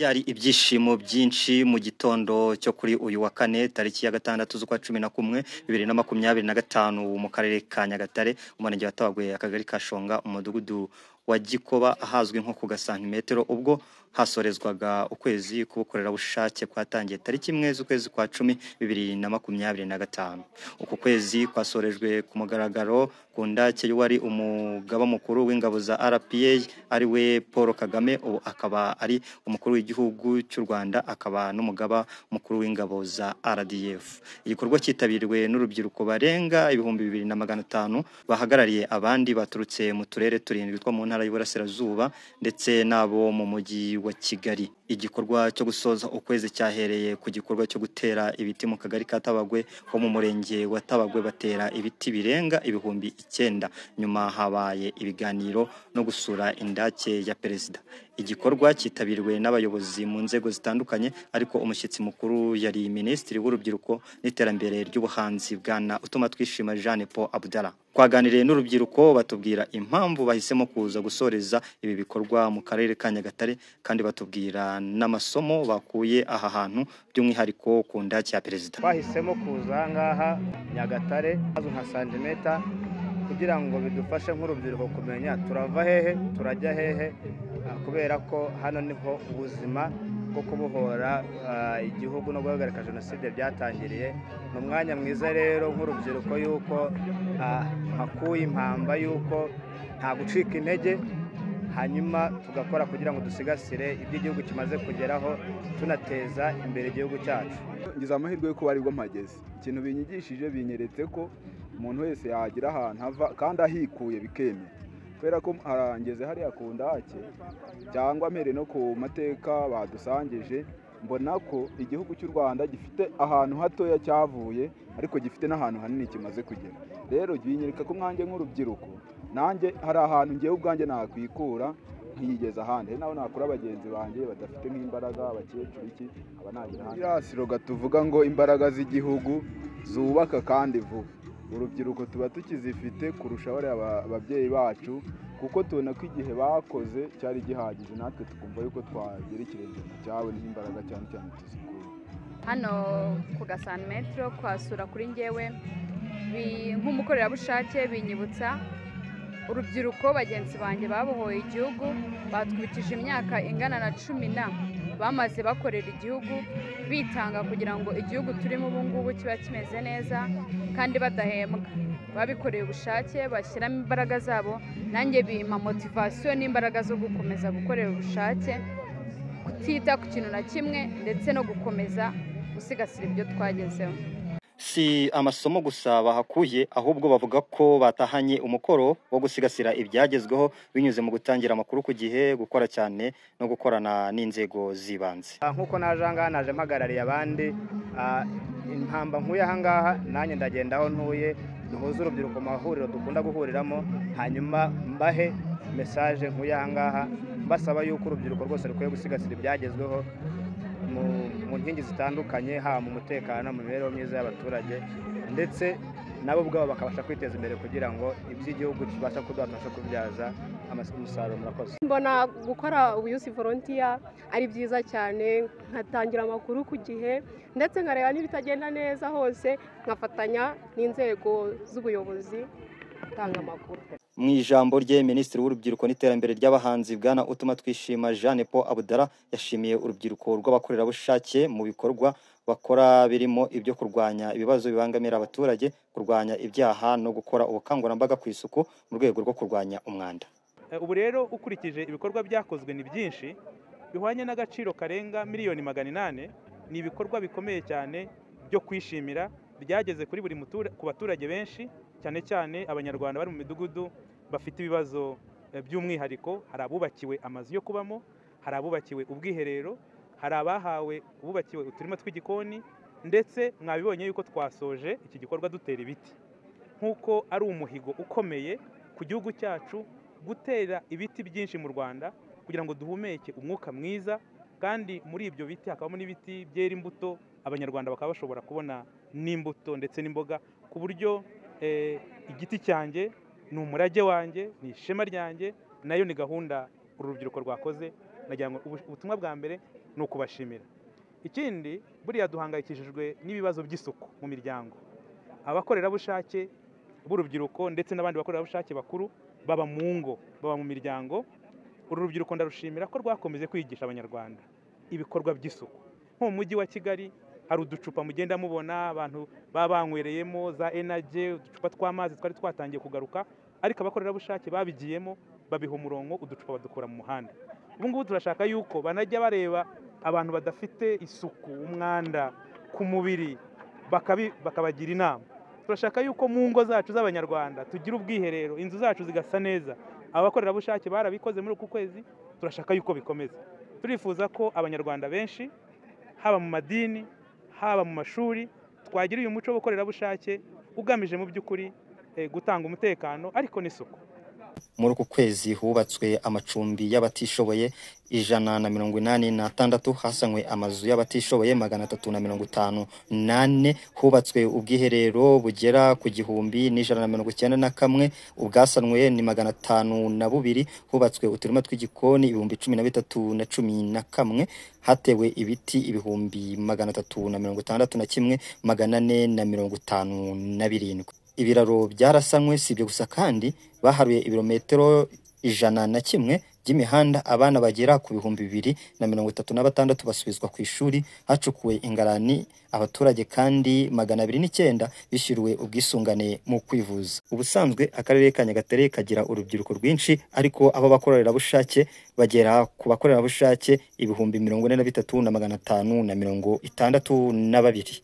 Byari ibyishimo byinshi mu gitondo cyo kuri uyu wa kane, tariki ya 6 z'ukwa 11 2025, mu karere ka Nyagatare, umurenge wa Tabagwe, akagari ka Shonga, umudugudu wa Gikoba, ahazwi nko ku gasantimetero, ubwo hasorezwaga ukwezi k'ubukorerabushake kwatangiye tariki 1 z'ukwezi kwa 10 2025. Uku kwezi kwasorejwe ku mugaragaro ku ndake y'uwari umugaba mukuru w'ingabo za RPA, ari we Paul Kagame, ubu akaba ari umukuru w'igihugu cy'u Rwanda, akaba n'umugaba mukuru w'ingabo za RDF. Igikorwa cyitabiriwe n'urubyiruko barenga 2500 bahagarariye abandi baturutse mu turere 7 two mu ntara y'Iburasirazuba ndetse n'abo mu mujyi wa Kigali. Igikorwa cyo gusoza ukwezi cyahereye ku gikorwa cyo gutera ibiti mu kagari ka Tabagwe ho mu murenge wa Tabagwe, batera ibiti birenga 9000. Nyuma habaye ibiganiro no gusura indake ya perezida. Igikorwa cyitabiriwe n'abayobozi mu nzego zitandukanye, ariko umushyitsi mukuru yari Minisitiri w'Urubyiruko n'Iterambere ry'Ubuhanzi, Bwana Utumatwishima Jeanne Paul Abdallah. Twaganiriye n'urubyiruko batubwira impamvu bahisemo kuza gusoreza ibi bikorwa mu karere ka Nyagatare, kandi batubwira n'amasomo bakuye aha hantu, by'umwihariko ku ndake ya perezida. Twahisemo kuza aha ngaha Nyagatare hazwi nka santimeta kugira ngo bidufashe nk'urubyiruko kumenya turava hehe turajya hehe, kubera ko hano niho ubuzima bwo kubohora igihugu no guhagarika jenoside byatangiriye. Ni umwanya mwiza rero nk'urubyiruko yuko hakuye impamba yuko nta gucika intege, hanyuma tugakora kugira ngo dusigasire ibyo igihugu kimaze kugeraho, tunateza imbere igihugu cyacu. Ngize amahirwe yo kuba aribwo mpageze. Ikintu binyigishije, binyeretse ko umuntu wese yagira ahantu ava kandi ahikuye bikemera, kubera ko harangeze hariya ku ndake cyangwa mbere no ku mateka badusangije, mbona ko igihugu cy'u Rwanda gifite ahantu hatoya cyavuye, ariko gifite n'ahantu hanini kimaze kugera. Rero binyereka ko mwanjye nk'urubyiruko nanjye hari ahantu ngewe ubwanjye nakwikura nkiyigeza ahandi, hari naho nakura bagenzi banjye badafite nk'imbaraga, abakecuru iki aba nagira ahandi. Iriya siroga tuvuga ngo imbaraga z'igihugu zubaka kandi vuba, urubyiruko tuba tukizifite kurusha bariya ababyeyi bacu, kuko tubona ko igihe bakoze cyari gihagije, natwe tukumva yuko twagera ikirenge mu cyabo n'imbaraga cyane cyane tuzikura. Hano ku gasantimetero kwasura kuri ngewe nk'umukorerabushake binyibutsa urubyiruko bagenzi banjye babohoye igihugu, batwikije imyaka ingana na 10 bamaze bakorera igihugu, bitanga kugira ngo igihugu turimo ubu ngubu kiba kimeze neza kandi badahembwa. Babikoreye ubushake, bashyiramo imbaraga zabo, nanjye bimpa motivasiyo n'imbaraga zo gukomeza gukorera ubushake, kutita ku kintu na kimwe, ndetse no gukomeza gusigasira ibyo twagezeho. Si amasomo gusa bahakuye, ahubwo bavuga ko batahanye umukoro wo gusigasira ibyagezweho binyuze mu gutangira amakuru ku gihe, gukora cyane no gukorana n'inzego z'ibanze. Nk'uko naje aha ngaha, naje mpagarariye abandi, impamba nkuye aha ngaha nanjye ndagenda aho ntuye, duhuze urubyiruko mu mahuriro dukunda guhuriramo, hanyuma mbahe mesaje nkuye aha ngaha mbasaba yuko urubyiruko rwose rukwiye gusigasira ibyagezweho mu nkingi zitandukanye, haba mu mutekano, mu mibereho myiza y'abaturage, ndetse nabo ubwabo bakabasha kwiteza imbere kugira ngo iby'igihugu kibasha kuduha tubashe kubyaza umusaruro. Murakoze. Mbona gukora ubuyusi volunteer ari byiza cyane, nkatangira amakuru ku gihe, ndetse nkareba n'ibitagenda neza hose, nkafatanya n'inzego z'ubuyobozi gutanga amakuru. Mu ijambo rye, Minisitiri w'Urubyiruko n'Iterambere ry'Abahanzi, Bwana Utumatwishima Jeanne Paul Abdallah, yashimiye urubyiruko rw'abakorerabushake mu bikorwa bakora birimo ibyo kurwanya ibibazo bibangamira abaturage, kurwanya ibyaha no gukora ubukangurambaga ku isuku mu rwego rwo kurwanya umwanda. Ubu rero ukurikije ibikorwa byakozwe ni byinshi bihwanye n'agaciro karenga 800,000,000. Ni ibikorwa bikomeye cyane byo kwishimira byageze kuri buri ku baturage benshi, cyane cyane abanyarwanda bari mu midugudu bafite ibibazo by'umwihariko. Hari abubakiwe amazu yo kubamo, hari abubakiwe ubwiherero, hari abahawe bubakiwe uturima tw'igikoni, ndetse mwabibonye yuko twasoje iki gikorwa dutera ibiti, nk'uko ari umuhigo ukomeye ku gihugu cyacu gutera ibiti byinshi mu Rwanda kugira ngo duhumeke umwuka mwiza, kandi muri ibyo biti hakabamo n'ibiti byera imbuto, abanyarwanda bakaba bashobora kubona n'imbuto ndetse n'imboga, ku buryo igiti cyanjye ni umurage wanjye, ni ishema ryanjye, nayo ni gahunda uru rubyiruko rwakoze. Nagira ngo ubutumwa bwa mbere Ni ukubashimira. Ikindi, buriya duhangayikishijwe n'ibibazo by'isuku mu miryango. Abakorerabushake b'urubyiruko ndetse n'abandi bakorerabushake bakuru baba mu ngo, baba mu miryango. Uru rubyiruko ndarushimira ko rwakomeje kwigisha Abanyarwanda ibikorwa by'isuku. Nko mu mujyi wa Kigali hari uducupa mugenda mubona abantu baba banywereyemo za Energy, uducupa tw'amazi twari twatangiye kugaruka, ariko abakorerabushake babigiyemo babiha umurongo, uducupa badukura mu muhanda. Ubu ngubu turashaka yuko banajya bareba abantu badafite isuku, umwanda ku mubiri, bakabagira inama. Turashaka yuko mu ngo zacu z'Abanyarwanda tugira ubwiherero, inzu zacu zigasa neza. Abakorerabushake barabikoze muri uku kwezi, turashaka yuko bikomeza. Turifuza ko Abanyarwanda benshi, haba mu madini, haba mu mashuri, twagira uyu muco w'ubukorerabushake ugamije mu by'ukuri gutanga umutekano ariko n'isuku. Muri uku kwezi hubatswe amacumbi y'abatishoboye 186, hasanywe amazu y'abatishoboye 354, hubatswe ubwiherero bugera ku 1191, ubwasanwe ni 502, hubatswe uturima tw'igikoni 13,011, hatewe ibiti 361,457. Ibiraro byarasanywe. Si ibyo gusa kandi, baharuye ibirometero 101 by'imihanda, abana bagera ku 2036 basubizwa ku ishuri, hacukuwe ingarani, abaturage kandi 209 bishyuriwe ubwisungane mu kwivuza. Ubusanzwe akarere ka Nyagatare kagira urubyiruko rwinshi, ariko abo bakorerabushake bagera ku bakorerabushake 43,562.